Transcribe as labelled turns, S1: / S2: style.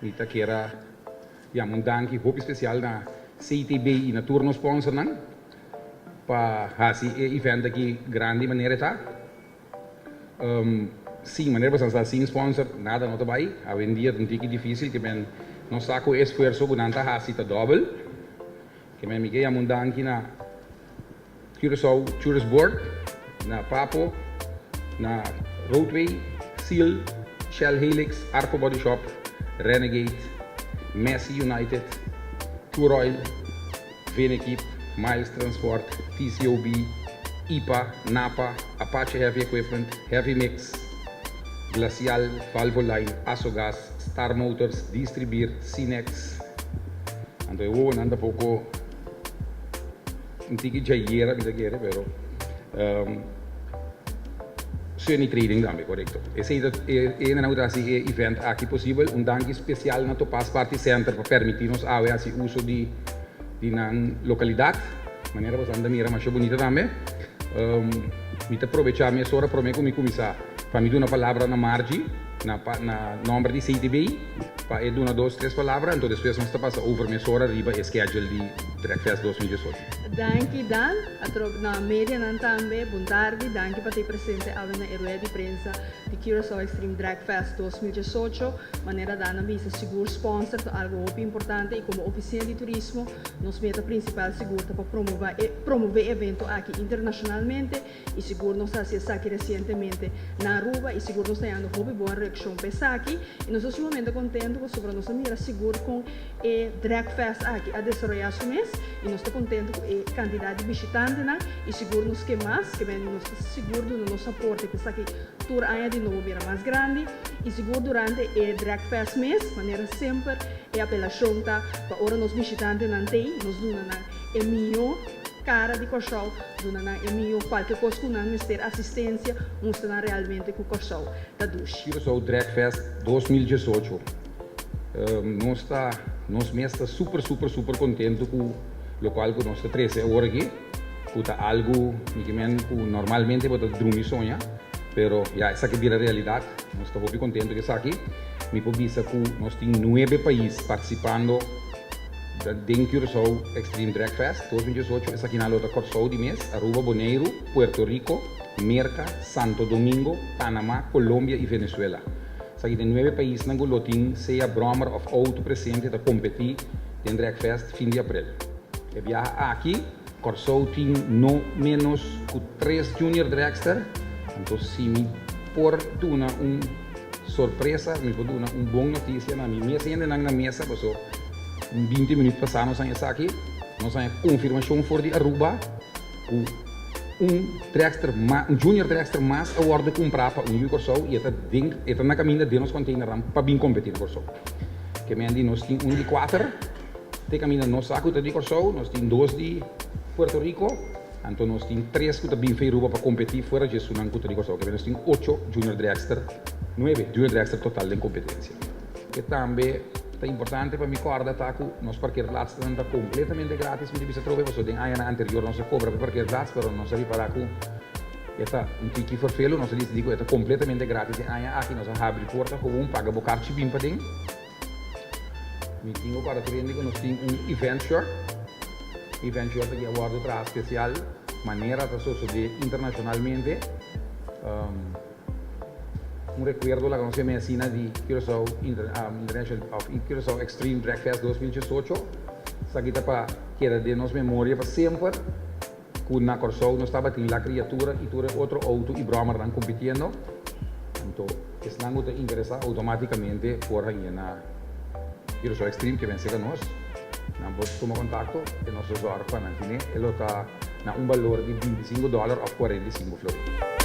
S1: Mi ta kier a yama un danki hopi spesial na CTB i na tur nos sponsornan pa hasi e event aki grandi manera e ta. Sin manera boso sa sin sponsor nada no ta bai. Awendia ta un tiki dificil ke men no sa ku e esfuerso ku nan ta hasi ta dobel. Ke men mi ke yama un danki na Curaçao Tourist Board, na Papo, na Roadway, Seal, Shell Helix, Arco Body Shop, Renegade, Messi United, Curoil, Venekip, Miles Transport, TCOB, ipa, Napa, Apache Heavy Equipment, Heavy Mix, Glacial, Valvoline, Asogas, Star Motors, Distribir, Cinex. Anto e wowonan ta poko un tiki djayera mi ta kere pero Sunny Trading tambe korekto. Esei ta e hendenan ku ta hasi e event aki posibel. Un danki spesial na Topaz Party Center pa permití nos awe hasi uso di di nan lokalidat. Manera boso anda mira masha bunita tambe. Mi ta probechá mesora promé ku mi kuminsá pa mi duna palabra na Margie na na nòmber di CTB pa e duna dos tres palabra anto despues nos ta pasa over mesora riba e schedule di Dragfest 2018.
S2: Danki Dan, atrobe na medianan tambe, bon tardi, danki pa ta presente awe na e rueda di prensa di Curaçao Extreme Drag Fest 2018. Manera Dan a bisa, sigur sponsor ta algo hopi importante y como oficina di turismo nos meta principal sigur ta pa promova e promove e evento aki internacionalmente y sigur nos a haci esaki recientemente na Aruba y sigur nos ta hallando hopi bon reaccion pa esaki y nos ta sumamente contento pasobra nos a mira sigur con E Drag Fest aki a desaroyá su mes i nos ta kontentu ku e kantidat di bishitantenan i sigur nos ke mas, ke men nos ta sigur duna nos aporte pa esaki tur aña di nobo bira mas grandi i sigur durante e Drag Fest mes, manera semper e apelashon ta pa ora nos bishitantenan t'ei nos duna nan e mihó kara di Kòrsou, duna nan e mihó kualke kos ku nan mester asistensia, mustra nan realmente ku Kòrsou ta dushi.
S1: Curaçao Drag Fest 2018. Nos ta, nos mes ta super super super contento cu locual cu nos ta trece awor aki, cu ta algo mi ke men cu normalmente bo ta drumi soña, pero ya esaki bira realidad, nos ta hopi contento cu esaki. Mi por bisa cu nos tin nuebe pais participando den Curaçao Extreme Drag Fest 2018, esakinan lo ta Corsou di mes, Aruba, Boneiru, Puerto Rico, Merca, Santo Domingo, Panama, Colombia y Venezuela. Esaki den nuebe paisnan ku lo tin sea bròmer òf outo presente ta kompetí den Dragfest fin di aprel. E biaha aki Kòrsou tin no ménos ku tres junior dragster, anto si mi por duna un sorpresa, mi por duna un bon notisia na mi mes hendenan na mesa, paso un binti minüt pasá nos haña esaki, nos haña konfirmashon for di Aruba ku un dragster mas, un junior dragster mas a wòrdu kumprá pa un yu Kòrsou i e ta den, e ta na kaminda den nos kònteinernan pa bin kompetí na Kòrsou. Ke men di nos tin un di kuater te kaminda nos sa ku ta di Kòrsou, nos tin dos di Puerto Rico, anto nos tin tres ku ta bin fei Aruba pa kompetí fuera dje esunnan ku ta di Kòrsou. Ke men nos tin ocho junior dragster, nuebe junior dragster total den kompetensia. E tambe ta importante pa mi kòrda ta ku nos parkeerplaatsnan ta kompletamente gratis, mi ta bisa atrobe pasobra den añanan anterior nos a kobra pa parkeerplaats pero nos a ripará ku e ta un tiki ferfelu, nos a disidí ku e ta kompletamente gratis e aña aki, nos a habri porta gewoon paga bo karchi bin paden. Mi tin ku kòrda tur hende ku nos tin un event shirt, event shirt aki a wòrdu traha spesial manera ta sosodé internashonalmente. Un rekuerdo laga nos yama asina di Curaçao International of Curaçao Extreme Drag Fest 2018. Esaki ta pa keda den nos memoria pa semper ku na Kòrsou nos tabatin La Criatura i tur e otro outo i bròmernan kompitiendo. Anto esnan ku ta interesá outomátikamente por haña na Curaçao Extreme ke ben serka nos. Nan por tuma kontakto i nos lo zòrg pa nan tine. E lo ta na un balor di 25 dòler òf 45 florin.